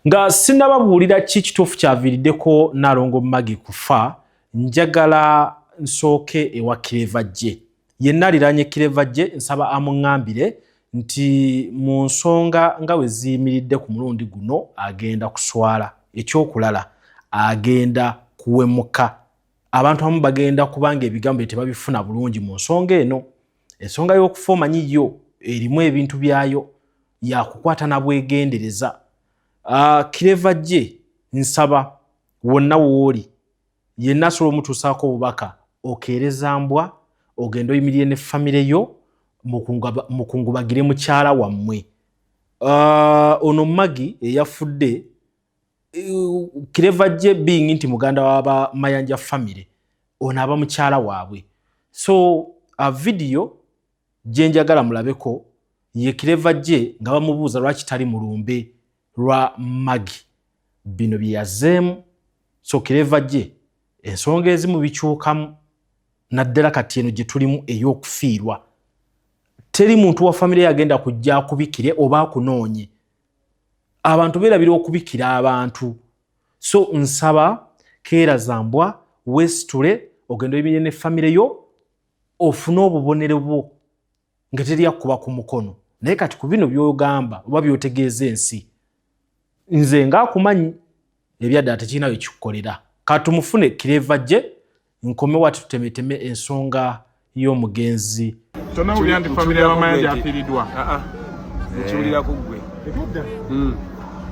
Nga sinnababuulira ki kituufu kyaviiriddeko Nnaalongo Maggie kufa, njagala nsooke ewa Clever J. Yenna aliraanye Clever J, nsaba amuŋŋambire nti mu nsonga nga we ziyimiridde ku mulundi guno agenda kuswala. Ekyokulala agenda kuwemuka. Abantu abamu bagenda kubanga ebigambo bye tebabifuna bulungi mu nsonga eno. Ensonga y'okufa omanyi yo erimu ebintu byayo, yakukwata na bwegendereza. Clever J, nsaba wonna wooli yenna asobola omutuusaako obubaka, okeereza mbwa ogende oyimirire ne famire yo mukungubagire mukyala wammwe. Ono Maggie eyafudde, Clever J being nti muganda waba Mayanja family, ono aba mukyala waabwe. So a video gye njagala mulabeko ye Clever J nga bamubuuza lwaki tali mulumbe lwa Maggie, bino bye yazzeemu. So Clever J, ensonga ezimu bikyukamu, naddala kati eno gye tulimu ey'okufiirwa. Teri muntu wa famire yagenda kujja akubikire oba akunoonye. Abantu beerabira okubikira abantu. So nsaba keera zambwa, weesitule ogende oyimirire ne famire yo, ofune obubonero bwo nga teri akuba ku mukono. Naye kati ku bino by'ogamba oba by'otegeeza ensi, nze ng'akumanyi ebyaddala tekirina we kikukolera. Katumufune Clever J, nkome wati tutemeteme ensonga y'omugenzi. Tonawulira nti famire y'Abamayanja afiiriddwa? Ah, ah. Nkiwulira ku ggwe.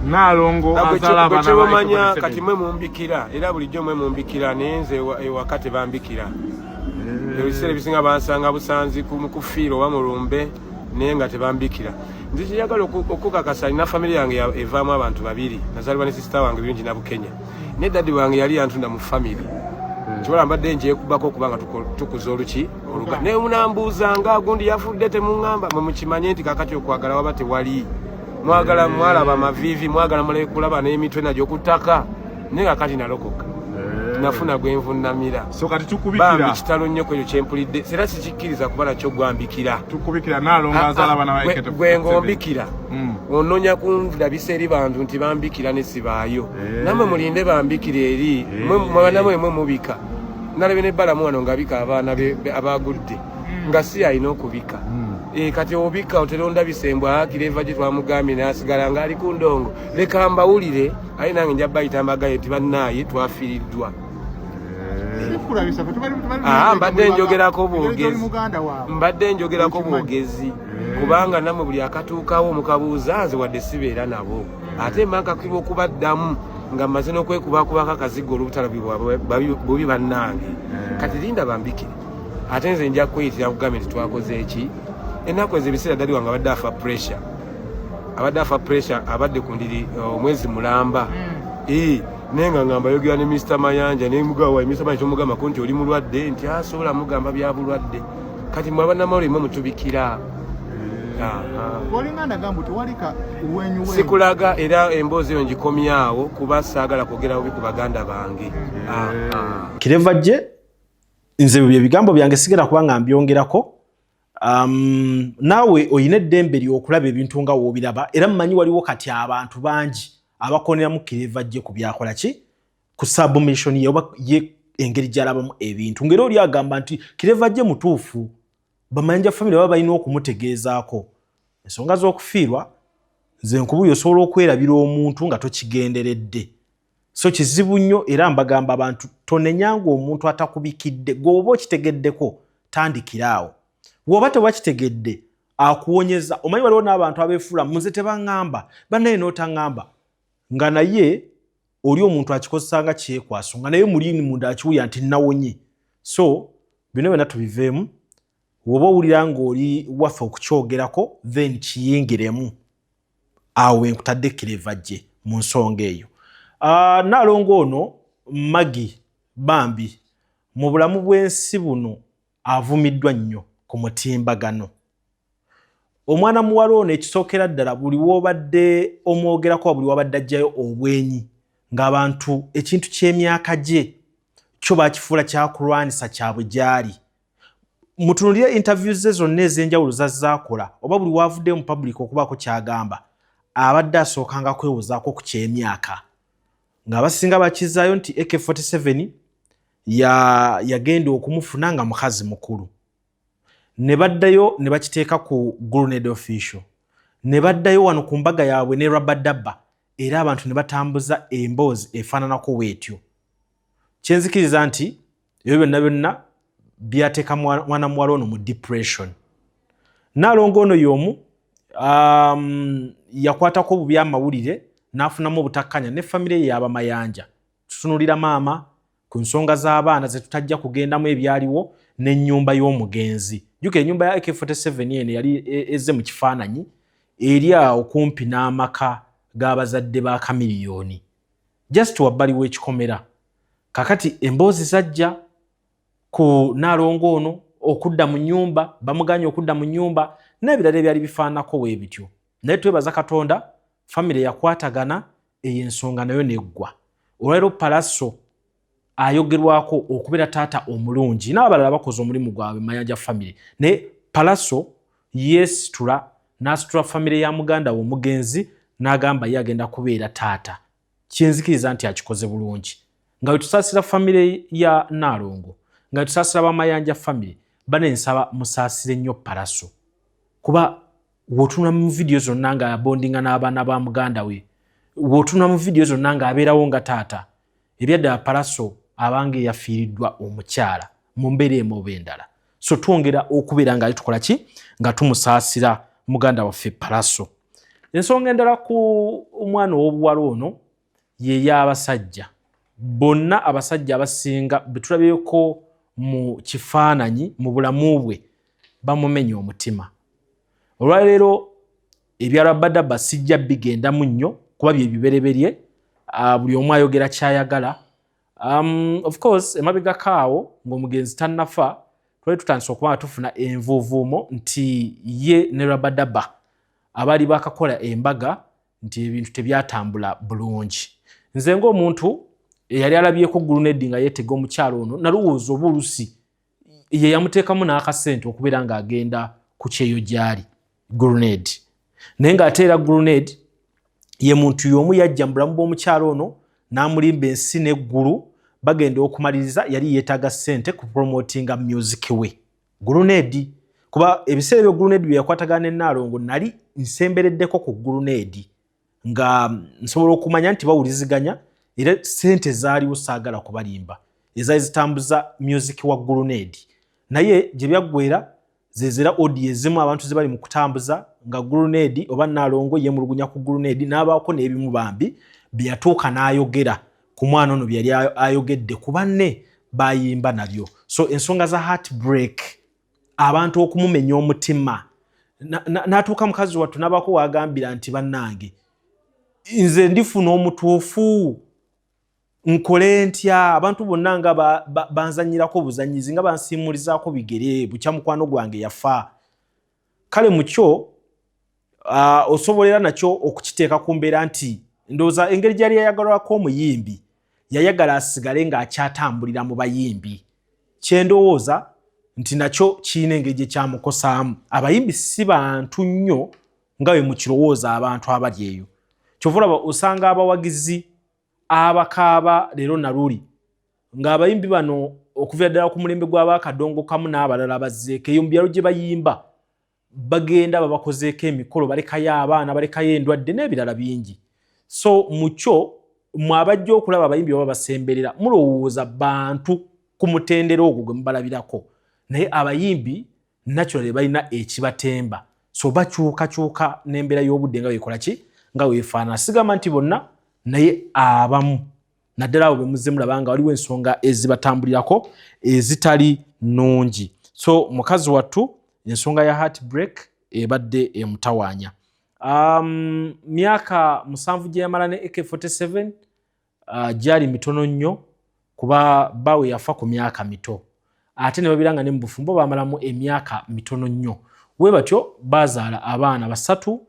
Naalongo azaala abaana ba Kyebamanya 8.7. Kati mwe mumbikira, era bulijjo mwe mumbikira, naye nze ewaka tebambikira. Ebiseera ebisinga bansanga busanzi mu kufiira oba mulumbe, naye nga tebambikira. Nze kyenjagala okukakasa, nina famire yange evaamu abantu babiri. Nazaalibwa ne sister wange Birungi Nabukenya, naye daddy wange yali yantunda mu famire. Kibala mbadde ngyekubako okubanga tukuza oluki oluga, naye munambuuzanga gundi yafudde, temuŋŋamba. Mwe mukimanye nti kakati okwagala waba tewali, mwagala mwalaba amaviivi, mwagala mulabe kulaba n'emitwe nagyo ku ttaka, naye kakati nalokoka, nafuna gwenvunamira. So kati Bambi, tukubikira. Kitalo nnyo kwekyo kyempulidde, era sikikkiriza kuba nakyo gwambikira. Tukubikira Naalongo azaala abaana ba Gwe ng'ombikira, onoonya kundabisa eri bantu nti bambikira ne sibaayo. Nammwe mulinde bambikira eri. Mwe mwe mubika. Nalabye ne Balamu wano ng'abika abaana be abagudde nga si alina okubika. Kati obika otera ondabisa embwa. Clever gye twamugambye n'asigala ng'ali ku ndongo. Leka mbawulire, aye nange nja bayita mbagaye nti bannaaye twafiiriddwa. Ah, mbadde njogerako bwogezi, mbadde njogerako bwogezi, kubanga nammwe buli akatuukawo mukabuuza nze wadde sibeera nabo, ate mba nkakiba okubaddamu nga mmaze n'okwekubakubako akazigo olw'obutalabi bubi. Bannange, kati linda bambikire, ate nze nja kweyitira kugambye nti twakoze eki. Ennaku ezo ebiseera ddali wange abadde afa pressure, abadde afa pressure, abadde ku ndiri omwezi mulamba. Naye nga ngamba yogera ne Mr Mayanja, naye mugawa Mr Mayanja tomugambako nti oli mulwadde, nti asobola mugamba bya bulwadde. Kati mwe abannamawulire mwe mutubikira. Aha. Olinga ndagamba tewalika wenyuwenyu. Sikulaga, era emboozi eyo ngikomyawo kuba saagala kwogera bubi ku baganda bange. Aha. Clever J, nze bye bigambo byange, sigera kuba nga mbyongerako. Naawe oyina eddembe lyokulaba ebintu nga woobiraba, era mmanyi waliwo kati abantu bangi abakoneramu Clever J ku byakola ki ku submission ye oba ye engeri gy'alabamu ebintu, ngeri oli agamba nti Clever J mutuufu, Bamayanja famire baba balina okumutegeezaako ensonga z'okufiirwa. Nze nkubuli osobola okwerabira omuntu nga tokigenderedde, so kizibu nnyo. Era mbagamba abantu, tonenyanga omuntu atakubikidde. Gwe oba okitegeddeko, tandikira awo. Bw'oba tewakitegedde, akuwonyeza. Omanyi waliwo n'abantu abeefuula muze tebaŋŋamba, bannaye n'otaŋŋamba, nga naye oli omuntu akikozesa nga kyekwaso, nga naye muli munda akiwulira nti nawonye. So bino byonna tubiveemu. Woba owulira ng'oli waffe okukyogerako, then kiyingiremu awo wenkutadde Clever J mu nsonga eyo. Naalongo ono Maggie bambi mu bulamu bw'ensi buno avumiddwa nnyo ku mutimbagano. Omwana muwala ono, ekisookera ddala, buli wobadde omwogerako, buli wabadde ajjayo obwenyi, ng'abantu ekintu ky'emyaka gye kyo bakifuula kyakulwanisa kyabwe gy'ali. Mutunulire interviews ze zonna ez'enjawulo zazaakola, oba buli wavuddeyo mu public okubaako kyagamba. Abadde asookanga kwewozaako ku ky'emyaka, ng'abasinga bakizaayo nti AK47 yagenda okumufuna nga mukazi mukulu, ne baddayo ne bakiteeka ku Grenade Official, ne baddayo wano ku mbaga yaabwe ne Rabadaba, era abantu ne batambuza emboozi efaananako bwetyo. Kyenzikiriza nti ebyo byonna byonna byateeka mwana muwala ono mu depression. Naalongo ono y'omu yakwatako obubi amawulire n'afunamu obutakkanya ne famire ye y'Abamayanja. Tutunulira maama ku nsonga z'abaana zetutajja kugendamu, ebyaliwo n'ennyumba y'omugenzi. Jjukira ennyumba ya AK47 eno yali ezze mu kifaananyi eri awo kumpi n'amaka g'abazadde ba Kamiliyoni, just wabbali w'ekikomera. Kakati emboozi zajja ku Naalongo ono okudda mu nnyumba, bamuganye okudda mu nnyumba n'ebirala ebyali bifaananako bwe bityo. Naye twebaza Katonda, famire yakwatagana, eyo ensonga nayo neggwa. Olwaleero Palaso ayogerwako okubeera taata omulungi, n'abalala bakoze omulimu gwabwe Mayanja famire, naye Palaso yeesitula n'asitula famire ya muganda we omugenzi, n'agamba ye agenda kubeera taata. Kyenzikiriza nti akikoze bulungi. Nga bwe tusaasira famire ya Naalongo, nga bwe tusaasira Bamayanja famire, bane nsaba musaasire nnyo Palaso, kuba w'otunula mu vidiyo zonna nga abondinga n'abaana ba muganda we, w'otunula mu vidiyo zonna ng'abeerawo nga taata. Ebyaddala Palaso abanga eyafiiriddwa omukyala mu mbeera emu oba endala. So twongera okubeera nga ali tukola ki, nga tumusaasira muganda waffe Palaso. Ensonga endala ku omwana ow'obuwala ono ye y'abasajja bonna. Abasajja abasinga betulabyeko mu kifaananyi mu bulamu bwe bamumenya omutima. Olwaleero ebya Rabadaba sijja bigendamu nnyo kuba bye bibereberye, buli omu ayogera kyayagala. Of course emabegako awo ng'omugenzi tannafa, twali tutandise okuba nga tufuna envuuvuumo nti ye ne Rabadaba abaali bakakola embaga, nti ebintu tebyatambula bulungi. Nze ng'omuntu eyali alabyeko Grenade nga yeetega omukyalo ono, nalowooza oba olusi ye yamuteekamu n'akasente okubeera ng'agenda ku kyeyo gy'ali Grenade, naye ng'ate era Grenade ye muntu y'omu yajja mu bulamu bw'omukyalo ono n'amulimba ensi n'eggulu. Bagenda okumaliriza yali yeetaaga ssente ku promotinga music we Grenade, kuba ebiseera ebyo Grenade bye yakwatagana ne Naalongo, nali nsembereddeko ku Grenade nga nsobola okumanya nti bawuliziganya, era ssente zaaliwo, saagala kubalimba, ezaali zitambuza music wa Grenade. Naye gye byaggwera zezera audio ezimu abantu ze bali mu kutambuza nga Grenade oba Naalongo yemulugunya ku Grenade, n'abaako n'ebimu bambi bye yatuuka n'ayogera ku mwana ono bye yali ayogedde ku banne bayimba nabyo. So ensonga za heartbreak, abantu okumumenya omutima, n'atuuka mukazi wattu n'abaako wagambira nti, "Bannange, nze ndifuna omutuufu nkole ntya? Abantu bonna nga banzanyirako buzanyizi, nga bansiimulizaako bigere bukya mukwano gwange yafa." Kale mukyo osobolera nakyo okukiteeka ku mbeera nti ndowooza engeri gyali yayagalwako omuyimbi, yayagala asigale ng'akyatambulira mu bayimbi. Kyendowooza nti nakyo kirina engeri gye kyamukosaamu. Abayimbi si bantu nnyo nga bwe mukirowooza abantu abali eyo. Kyova olaba osanga abawagizi abakaaba leero naluli ng'abayimbi bano okuviira ddala ku mulembe gw'abakadongo kamu n'abalala bazzeeko eyo mu byalo gye bayimba, bagenda babakozeeko emikolo, balekayo abaana, balekayo endwadde n'ebirala bingi. So mukyo mwe abajja okulaba abayimbi baba basemberera, mulowooza bantu ku mutendera ogwo gwe mubalabirako, naye abayimbi naturally balina ekibatemba, so bakyukakyuka n'embeera y'obudde nga wekola ki, nga weefaanana. Sigamba nti bonna, naye abamu, naddala abo bemuzze mulaba nga waliwo ensonga ezibatambulirako ezitali nnungi. So mukazi wattu ensonga ya heartbreak ebadde emutawaanya. Myaka 7 gye yamala ne AK47 gyali mitono nnyo, kuba bawe yafa ku myaka mito, ate ne babeera nga ne mu bufumbo bamalamu emyaka mitono nnyo. We batyo bazaala abaana basatu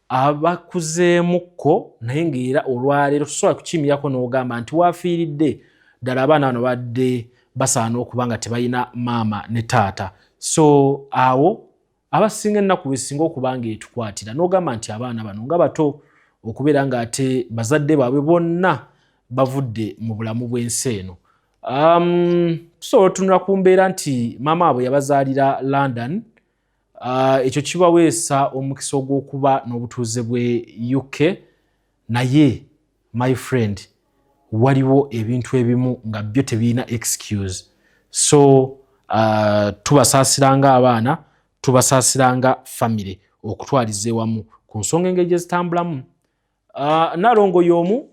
abakuzeemukko, naye ng'era olwaleero tusobola kukiyimirako n'ogamba nti wafiiridde ddala abaana bano badde basaana okuba nga tebalina maama ne taata. So awo Abasinga ennaku wesinga okuba nga etukwatira n'ogamba nti abaana bano nga bato okubeera ng'ate bazadde baabwe bonna bavudde mu bulamu bw'ensi eno. Tusobola otunula ku mbeera nti maama waabwe yabazaalira London. Ekyo kibaweesa omukisa ogw'okuba n'obutuuze bwe UK, naye my friend, waliwo ebintu ebimu nga byo tebirina excuse. So tubasaasira nga abaana, tubasaasira nga family okutwaliza ewamu ku nsonga engeri gye zitambulamu. Nalongo y'omu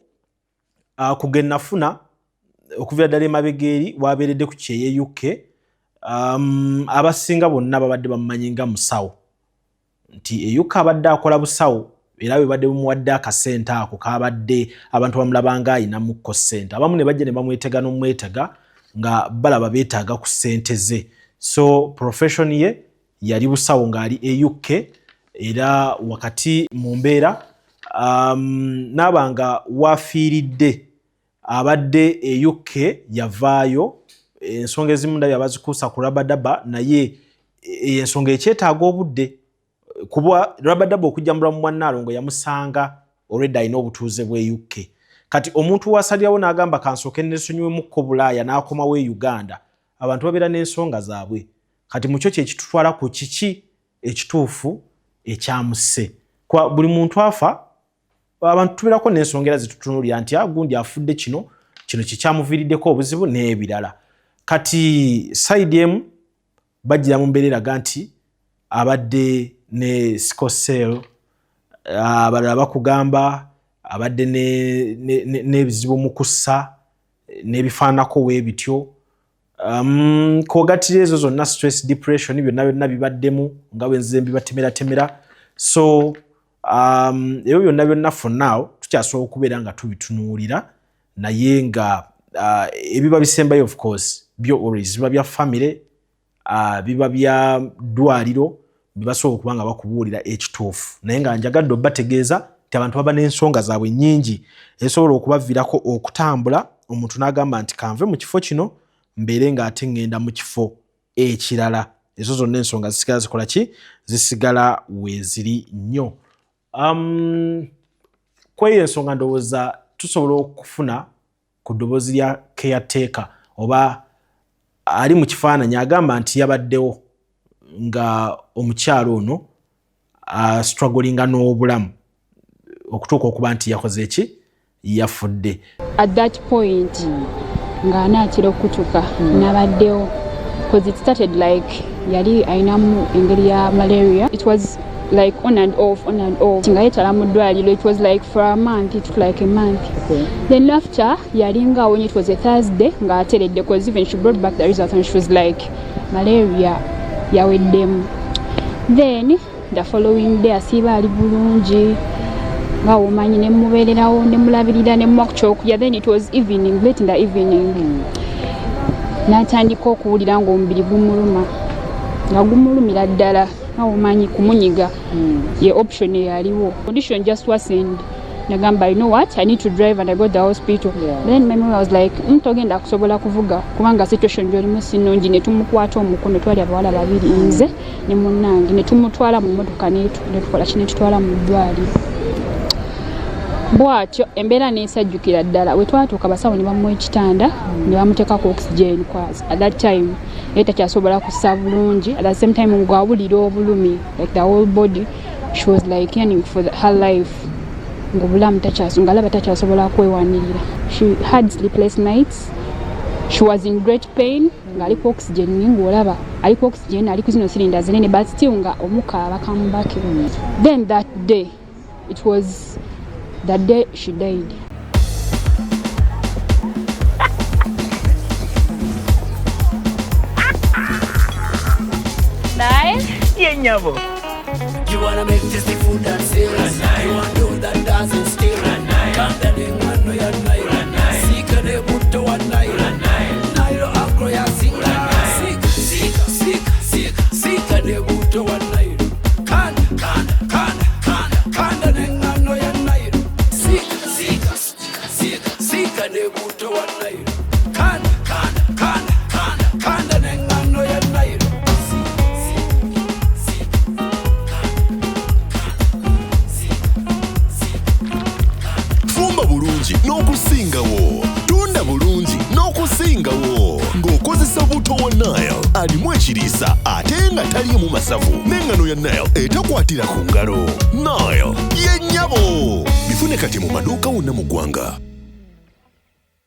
ku ge nafuna okuviira ddala emabega eri wabeeredde ku kyeye UK. Abasinga bonna babadde bamumanyi nga musawo, nti e UK abadde akola busawo, era bwe badde bumuwadde akasente ako kabadde abantu bamulabanga ayinamukko ssente. Abamu ne bajja ne bamwetega n'omwetega nga balaba beetaaga ku ssente ze. So profession ye yali busawo ng'ali e UK, era wakati mu mbeera naaba nga wafiiridde abadde e UK yavaayo. Ensonga ezimu ndabye abazikuusa ku Rabadaba, naye ensonga ekyetaaga obudde, kuba Rabadaba okujja mu bulamu bwa Nnaalongo yamusanga olwedda alina obutuuze bw'e UK. Kati omuntu wasalirawo n'agamba kansooke nesonyiwemukko Bulaaya n'akomawo e Uganda, abantu babeera n'ensonga zaabwe. Kati mukyo kyekitutwala ku kiki ekituufu ekyamusse, kuba buli muntu afa abantu tubeerako n'ensonga era zitutunuulira nti gundi afudde kino, kino kikyamuviiriddeko obuzibu n'ebirala. Kati side emu bajjira mu mbeera eraga nti abadde ne sickle cell, abalala bakugamba abadde n'ebizibu mu kussa n'ebifaanako weebityo. Kwogattira ezo zonna stress, depression, byonna byonna bibaddemu nga bwe nzize mbibatemeratemera. So ebyo byonna byonna for now tukyasobola okubeera nga tubitunuulira, naye nga ebiba bisembayo of course byo always biba bya family, biba bya ddwaliro, bibasobola okuba nga bakubuulira ekituufu. Naye nga njagadde obategeeza nti abantu baba n'ensonga zaabwe nnyingi ezisobola okubaviirako okutambula, omuntu n'agamba nti kanve mu kifo kino mbeere ng'ate ŋŋenda mu kifo ekirala. Ezo zonna ensonga zisigala zikola ki? Zisigala weeziri nnyo. Kweyo ensonga ndowooza tusobola okufuna ku ddoboozi lya caretaker oba ali mu kifaananyi agamba nti yabaddewo nga omukyalo ono strugglinga n'obulamu okutuuka okuba nti yakoze eki, yafudde. At that point ng'anaatera okutuka, nabaddewo because it started like yali ayinamu engeri ya malaria. It was like on and off, on and off, nga yeetala mu ddwaliro. It was like for a month, it took like a month. Then after yalinga awonye, it was a Thursday ng'ateredde, because even she brought back the result and she was like malaria yaweddemu. Then the following day asiiba ali bulungi nga womanyi, nemubeererawo, nemulabirira, nemuwa ku kyokulya. Then it was evening, late in the evening, n'atandika okuwulira ng'omubiri gumuluma, nga gumulumira ddala nga womanyi kumunyiga. Ye option eyaliwo, condition just worsened. Nagamba, "You know what, I need to drive," and I got the hospital. Then my mom was like, "Togenda kusobola kuvuga kubanga situation gyolimu si nnungi." Ne tumukwata omukono, twali abawala babiri, nze ne munnange, ne tumutwala mu motoka, netukola ki, netutwala mu ddwaliro. Bwatyo embeera nesajjukira ddala. We twatuuka, abasawo ne bamuwa ekitanda ne bamuteekako oxygen cause at that time yali takyasobola kussa bulungi. At the same time ng'awulira obulumi, like the whole body, she was like yearning for her life, ng'obulamu ng'alaba takyasobola kwewanirira. She had sleepless nights, she was in great pain ng'ali ku oxygen, ng'olaba ali ku oxygen, ali ku zino cylinder zinene, but still nga omukka abakamubake. Then that day, it was the day she died. Nine. Ye nyabo. You wanna make tasty food that sells. You want do that doesn't steal. Kanda n'engano ya Nile. Siika ne butto wa Nile. Nile Agro ya singa. Siika, siika, siika, siika, siika ne butto wa Nile. Kanda, kanda, kanda, kanda, kanda n'engano ya Nile. Siika, siika, siika, siika, siika ne butto wa Nile. Kanda, kanda, kanda, kanda, kanda n'engano ya Nile. Siika, siika, siika. N'okusingawo. Tunda bulungi n'okusingawo ng'okozesa buto wa Nile alimu ekiriisa ate nga taliimu masavu n'eŋŋano ya Nile etakwatira ku ngalo. Nile ye nnyabo. Bifune kati mu maduuka wonna mu ggwanga.